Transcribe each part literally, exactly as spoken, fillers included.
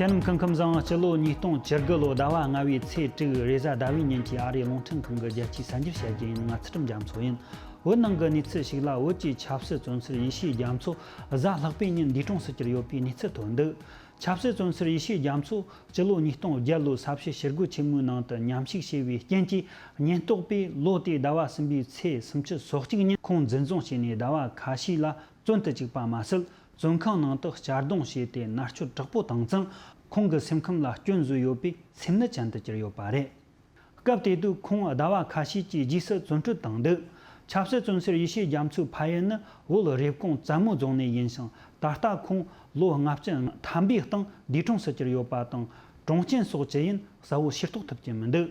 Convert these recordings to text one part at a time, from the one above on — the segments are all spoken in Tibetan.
དེ་རྣམས་ཁམས་ཁམས་བཟང་། སྤྱི་ལོ་ཉིས་སྟོང་བཅུ་དགུ་ལོ་ཟླ་བ་ལྔ་བའི་ཚེས་དྲུག་རེས་གཟའ་ཟླ་བའི་ཉིན་གྱི་ཨ་རིའི་རླུང་འཕྲིན་ཁང་གི་རྒྱལ་སྤྱིའི་གསར་འགྱུར་བཤད་རྒྱུ་ཡིན། ང་ཚུལ་ཁྲིམས་རྒྱ་མཚོ་ཡིན། བོད་ནང་གི་གནས་ཚུལ་ཞིག་ལ། བོད་ཀྱི་ཆབ་སྲིད་བཙོན་ཟུར་ཡེ་ཤེས་རྒྱ་མཚོ་གཟའ་ལྷག་པའི་ཉིན་འདས་གྲོངས་སུ་གྱུར་ཡོད་པའི་གནས་ཚུལ་ཐོན་འདུག་ཆབ་སྲིད་བཙོན་ཟུར་ཡེ་ཤེས་རྒྱ་མཚོ་སྤྱི་ལོ་ཉིས་སྟོང་བརྒྱད་ལོའི་ས་བྱི་ཞི་རྒོལ་ཆེན་མོའི་ནང་དུ་མཉམ་ཞུགས་བྱས་པའི་རྐྱེན་གྱིས། ཉེན་རྟོག་པས་ལོ་དེའི་ཟླ་བ་གསུམ་པའི་ཚེས་སུམ་ཅུ་སོ་གཅིག་ཉིན་ཁོང་འཛིན་བཟུང་བྱས་ནས་ཟླ་བ་ཁ་ཤས་ལ་བཙོན་དུ་བཅུག་པ་མ་ཟད། བཙོན་ཁང་ནང་དུ་གཅར་རྡུང་བྱས་ཏེ་མནར་གཅོད་དྲག་པོ་བཏང་ཙང་། ཁོང་གི་སེམས་ཁམས་ལ་སྐྱོན་བཟོས་ཡོད་པས་སེམས་ནད་ཅན་དུ་གྱུར་ཡོད་པ་རེད། སྐབས་དེ་དུས་ཁོང་ཟླ་བ་ཁ་ཤས་ཀྱི་རྗེས་སུ་བཙོན་གྲོལ་བཏང་འདུག་ཆབ་སྲིད་བཙོན་ཟུར་ཡེ་ཤེས་རྒྱ་མཚོའི་ཕ་ཡུལ་ནི་བོད་རེབ་གོང་བཙན་མོ་རྫོང་ནས་ཡིན་ཞིང་། ད་ལྟ་ཁོང་ལོ་ལྔ་བཅུ་ཐམ་པའི་སྟེང་འདས་གྲོངས་སུ་གྱུར་ཡོད་པ་དང་། གྲོངས་རྐྱེན་སོགས་ཅི་ཡིན་གསལ་བོ་ཤེས་རྟོགས་ཐུབ་ཀྱི་མི་འདུག་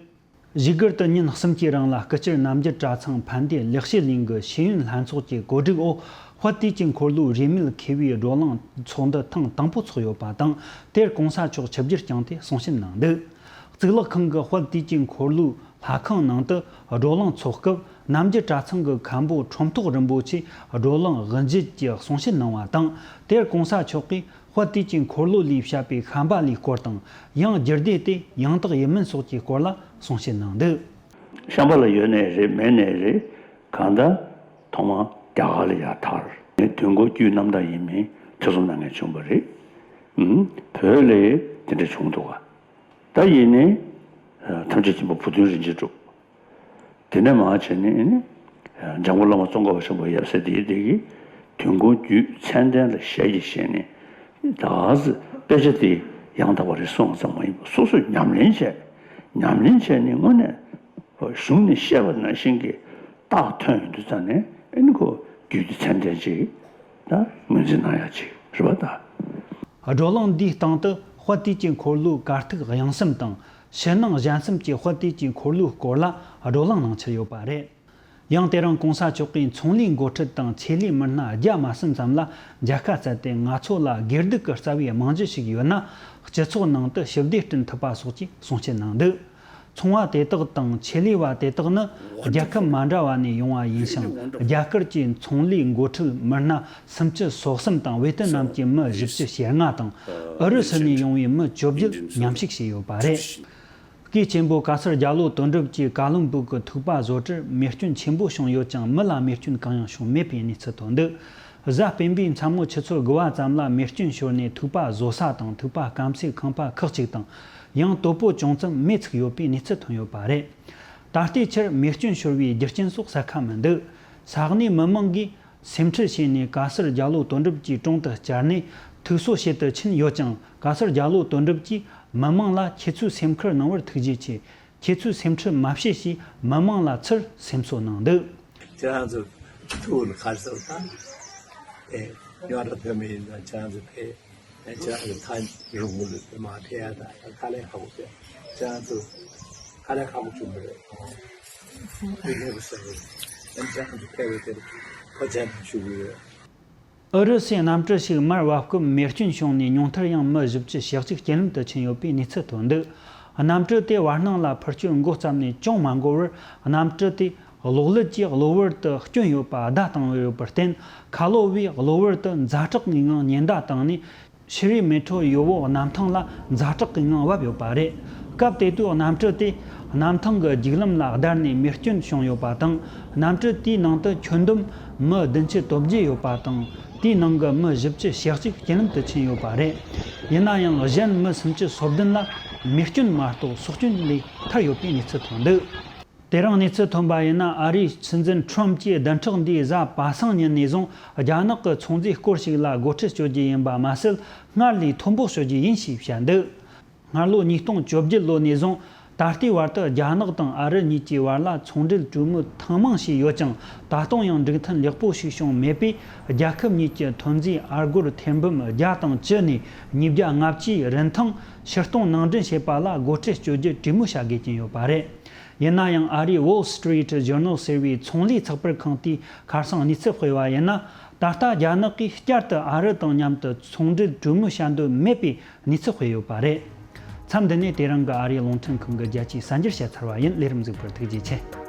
བཞུགས་སྒར་དུ་ཉིན་གསུམ་གྱི་རིང་ལ་སྐུ་བཅར་རྣམ་འགྱུར་གྲྭ་ཚང་ཕན་བདེ་ལེགས་བཤད་གླིང་གི་ཤེས་ཡོན་ལྷན་ཚོགས་ཀྱི་གོ་སྒྲིག་འོག་དཔལ་དུས་ཀྱི་འཁོར་ལོའི་རིས་མེད་མཁས་པའི་བགྲོ་གླེང་ཚོགས་འདུ་ཐེངས་དང་པོ་ཚོགས་ཡོད་པ་དང་། དེར་གོང་ས་མཆོག་ཆིབས་བསྒྱུར་བསྐྱངས་ཏེ་གསུང་བཤད་གནང་འདུག་གཙུག་ལག་ཁང་གི་དཔལ་དུས་ཀྱི་འཁོར་ལོའི་ལྷ་ཁང་ནང་དུ་བགྲོ་གླེང་ཚོགས་སྐབས། རྣམ་འགྱུར་གྲྭ་ཚང་གི་མཁན་པོ་ཁྲོམ་ཐོག་རིན་པོ་ཆེས་བགྲོ་གླེང་དབུ་འབྱེད་ཀྱི་གསུང་བཤད་གནང་བ་དང་། དེར་གོང་ས་མཆོག་གིས། དཔལ་དུས་ཀྱི་འཁོར་ལོ་ལས་བཤད་པའི་བཤན་པ་ལིའི་སྐོར་དང་། ཡང་རྒྱུད་སྡེ་དེ་ཡང་དག་ཡིན་མིན་སོགས་ཀྱི་སྐོར་ལ་གསུང་བཤད་གནང་འདུག་བཤན་པ་ལ་ཡོད་ནའི་རེད། མེད་ནའི་རེད། གང་ལྟར་ཐོག་མར་རྒྱ་གར་ལ་ཡར་དར། དུས་འཁོར་རྒྱུད་རྣམ་དག་ཡིན་མིན་ཐེ་ཚོམ་གནང་མཁན་བྱུང་བ་རེད། ཨུམ། བོད་ལ་དེ་འདྲ་བྱུང་འདུག་ག་ད་ཡིན་ནའི་ཐམས་ཅད་མཁྱེན་པ་བུ་སྟོན་རིན་ཆེན་གྲུབ། དེ་ནས་མར་བྱས་ནས་ནི། འཇམ་མགོན་བླ་མ་ཙོང་ཁ་པ་ཆེན་པོ་ཡབ་སྲས་དེའི་དེ་གིས་དུས་འཁོར་རྒྱུད་ཚད་ལྡན་ལ་ཞལ་གྱིས་བཞེས་ནས། ད་ག་ཟེ་དཔེ་ཆ་དེ་ཡང་དག་པ་རེད་གསུངས་ཙམ་མ་ཡིན་པར་སོ་སོས་ཉམས་ལེན་བྱས། ཉམས་ལེན་བྱས་ནས་དངོས་གནས་གཞུང་ནས་བཤད་པ་ནང་བཞིན་གྱི་རྟགས་ཐོན་ཡོང་དུས་ཙང་ནས། ཨེ་ནི་ཁོ་རྒྱུད་སྡེ་ཚད་ལྡན་ཅིག་ད་ངོས་འཛིན་གནང་ཡག་ཅིག་རེད་པ་ད། བགྲོ་གླེང་འདིའི་སྟེང་དུ་དཔལ་དུས་ཀྱི་འཁོར་ལོའི་གར་ཐིག་དབྱངས་གསུམ་དང་། ཕྱི་ནང་གཞན་གསུམ་གྱི་དཔལ་དུས་ཀྱི་འཁོར་ལོའི་སྐོར་ལ་བགྲོ་གླེང་གནང་འཆར་ཡོད་པ་རེད། ཡང་དེ་རིང་གོང་ས་མཆོག་གིས་ཚོང་ལས་འགོ་ཁྲིད་དང་ཆེད་ལས་མི་སྣ་བརྒྱ་མ་ཟིན་ཙམ་ལ་མཇལ་ཁ་བསྩལ་ཏེ། ང་ཚོ་ལ་དགེ་སྡིག་གི་རྩ་བའི་རྨང་གཞི་ཞིག་ཡོད་ན། སྤྱི་ཚོགས་ནང་དུ་ཞི་བདེ་བསྐྲུན་ཐུབ་པ་སོགས་ཀྱི་གསུང་བཤད་གནང་འདུག་ཚོང་བ་དེ་དག་དང་ཆེད་ལས་པ་དེ་དག་ནི་རྒྱལ་ཁབ་མ་འདྲ་བ་ནས་ཡོང་བ་ཡིན་ཞིང་། རྒྱ་གར་གྱི་ཚོང་ལས་འགོ་ཁྲིད་མི་སྣ་སུམ་ཅུ་སོ་གསུམ་དང་། ཝེ་ཏི་ནམ་གྱི་མི་བཞི་བཅུ་ཞེ་ལྔ་དང་། ཨུ་རུ་སུ་ནས་ཡོང་བའི་མི་བཅོ་བརྒྱད་མཉམ་ཞུགས་བྱས་ཡོད་པ་རེད། སྐུའི་གཅེན་པོ་ག་སར་རྒྱ་ལོ་དོན་གྲུབ་ཀྱིས་ཀ་ལོན་སྦུག་གི་ཐུག་པ་བཟོ་གྲྭར་མེ་སྐྱོན་ཆེན་པོ་བྱུང་ཡོད་ཀྱང་། མི་ལ་མེ་སྐྱོན་གང་ཡང་བྱུང་མེད་པའི་གནས་ཚུལ་ཐོན་འདུག་གཟའ་སྤེན་པའི་མཚན་མོ་ཆུ་ཚོད་དགུ་པ་ཙམ་ལ་མེ་སྐྱོན་ཤོར་ནས་ཐུག་པ་བཟོ་ས་དང་། ཐུག་པ་སྐམ་སའི་ཁང་པ་ཁག་ཅིག་དང་། ཡང་དོ་པོ་ཅུང་ཙམ་མེ་ཚིག་ཡོད་པའི་གནས་ཚུལ་ཐོན་ཡོད་པ་རེད། ད་ལྟའི་ཆར་མེ་སྐྱོན་ཤོར་བའི་རྒྱུ་རྐྱེན་སོགས་གསལ་ཁ་མི་འདུག་ས་གནས་མི་མང་གིས་སེམས་ཁྲལ་བྱས་ནས་ག་སར་རྒྱ་ལོ་དོན་གྲུབ་ཀྱི་དྲུང་དུ་བཅར་ནས་ཐུགས་གསོ་བྱེད་དུ་ཕྱིན་ཡོད་ཀྱང་། ག་སར་རྒྱ་ལོ་དོན་གྲུབ་ཀྱིས་མི་མང་ལ་ཁྱེད་ཚོས་སེམས་ཁུར་གནང་བར་ཐུགས་རྗེ་ཆེ། ཁྱེད་ཚོས་སེམས་ཁྲལ་མ་བྱེད་ཞེས་མི་མང་ལ་ཚུར་སེམས་གསོ་གནང་འདུག་ཁྱེད་རང་ཚོ་ཐུགས་ལ་ག་སར་དང་། ཨེ། ཡོང་ར་ཕེབས་མི་ཡིན་ན་ཁྱེད་རང་ཚོ་ཕེབས། ཁྱེད་རང་ཚོ་ཐག་རིང་པོ་ལ་མར་ཕེབས་ཡ་དང་དཀའ་ལས་ཁག་པོ་བྱས། ཁྱེད་རང་ཚོ་དཀའ་ལས་ཁག་པོ་བྱུང་བ་རེད། དེ་ལས་པ་ཟེར་བ་རེད། ཁྱེད་རང་ཚོ་ཕེབས་པ་དེར་ཐུགས་རྗེ་ཆེ་ཞུ་གི་ཡོད། ཨུ་རུ་སུའི་གནམ་གྲུ་ཞིག་མར་བབས་སྐབས་མེ་སྐྱོན་བྱུང་ནས་ཉུང་མཐར་ཡང་མི་བཞི་བཅུ་ཞེ་གཅིག་རྐྱེན་ལམ་དུ་ཕྱིན་ཡོད་པའི་གནས་ཚུལ་ཐོན་འདུག་གནམ་གྲུ་དེ་བར་སྣང་ལ་འཕུར་སྐྱོད་འགོ་བརྩམས་ནས་ཅུང་མ་འགོར་བར། གནམ་གྲུ་དེ་གློག་ཀླད་ཀྱིས་གློ་བུར་དུ་སྐྱོན་ཡོད་པ་བརྡ་བཏང་ཡོད་པར་བརྟེན། ཁ་ལོ་བས་གློ་བུར་དུ་ཛ་དྲག་གི་ངང་ཉེན་བརྡ་བཏང་ནས། ཤི་རི་མེ་ཊོ་ཡོ་བོ་གནམ་ཐང་ལ་ཛ་དྲག་གི་ངང་བབས་ཡོད་པ་རེད། སྐབས་དེ་དུས་གནམ་གྲུ་དེ་གནམ་ཐང་གི་རྒྱུག་ལམ་ལ་བརྡར་ནས་མེ་སྐྱོན་བྱུང་ཡོད་པ་དང་། གནམ་གྲུ་དེའི་ནང་དུ་ཁྱོན་བསྡོམས་མི་བདུན་ཅུ་དོན་བརྒྱད་ཡོད་པ་དང་། དེའི་ནང་གི་མི་བཞི་བཅུ་ཞེ་གཅིག་རྐྱེན་ལམ་དུ་ཕྱིན་ཡོད་པ་རེད། ཡིན་ན་ཡང་གཞན་མི་སུམ་ཅུ་སོ་བདུན་ལ་མེ་སྐྱོན་མ་གཏོགས་སྲོག་སྐྱོན་ལས་ཐར་ཡོད་པའི་གནས་ཚུལ་ཐོན་འདུག་དེ་རིང་གནས་ཚུལ་ཐོན་པ་ཡིན་ན། ཨ་རིའི་སྲིད་འཛིན་ཁྲོམ་གྱིས་བདུན་ཕྲག་འདིའི་གཟའ་པ་སངས་ཉིན་ནས་བཟུང་རྒྱ་ནག་གི་ཚོང་རྫས་སྐོར་ཞིག་ལ་སྒོ་ཁྲལ་གཅོད་རྒྱུ་ཡིན་པ་མ་ཟད། སྔར་ལས་མཐོན་པོ་གཅོད་རྒྱུ་ཡིན་ཞེས་བཤད་འདུག་སྔར་ལོ་ཉིས་སྟོང་བཅོ་བརྒྱད་ལོ་ནས་བཟུང་ད་ལྟའི་བར་དུ་རྒྱ་ནག་དང་ཨ་རི་གཉིས་ཀྱི་བར་ལ་ཚོང་འབྲེལ་གྲོས་མོལ་ཐེངས་མང་བྱས་ཡོད་ཀྱང་། ད་དུང་ཡང་འགྲིག་མཐུན་ལེགས་པོ་ཞིག་བྱུང་མེད་པས། རྒྱལ་ཁབ་གཉིས་ཀྱི་ཐོན་རྫས་ཨ་སྒོར་ཐེར་འབུམ་བརྒྱ་དང་བཅུ་ནས་ཉིས་བརྒྱ་ལྔ་བཅུའི་རིན་ཐང་ཕྱིར་གཏོང་ནང་འདྲེན་བྱེད་པ་ལ་སྒོ་ཁྲལ་གཅོད་རྒྱུ་གྲོས་མོལ་བྱ་དགོས་ཀྱི་ཡོད་པ་རེད། ཡིན་ན་ཡང་། ཨ་རིའི་Wall Street Journal ཟེར་བའི་ཚོང་ལས་ཚགས་པར་ཁང་དེས་ཁ་སང་གནས་ཚུལ་སྤེལ་བ་ཡིན་ན། ད་ལྟ་རྒྱ་ནག་གིས་བསྐྱར་དུ་ཨ་རི་དང་མཉམ་དུ་ཚོང་འབྲེལ་གྲོས་མོལ་བྱ་འདོད་མེད་པའི་གནས་ཚུལ་སྤེལ་ཡོད་པ་རེད། མཚམས་འདི་ནས་དེ་རིང་གི་ཨ་རིའི་རླུང་འཕྲིན་ཁང་གི་རྒྱལ་སྤྱིའི་གསར་འགྱུར་བཤད་ཚར་བ་ཡིན། ལས་རིམ་གཟིགས་པར་ཐུགས་རྗེ་ཆེ།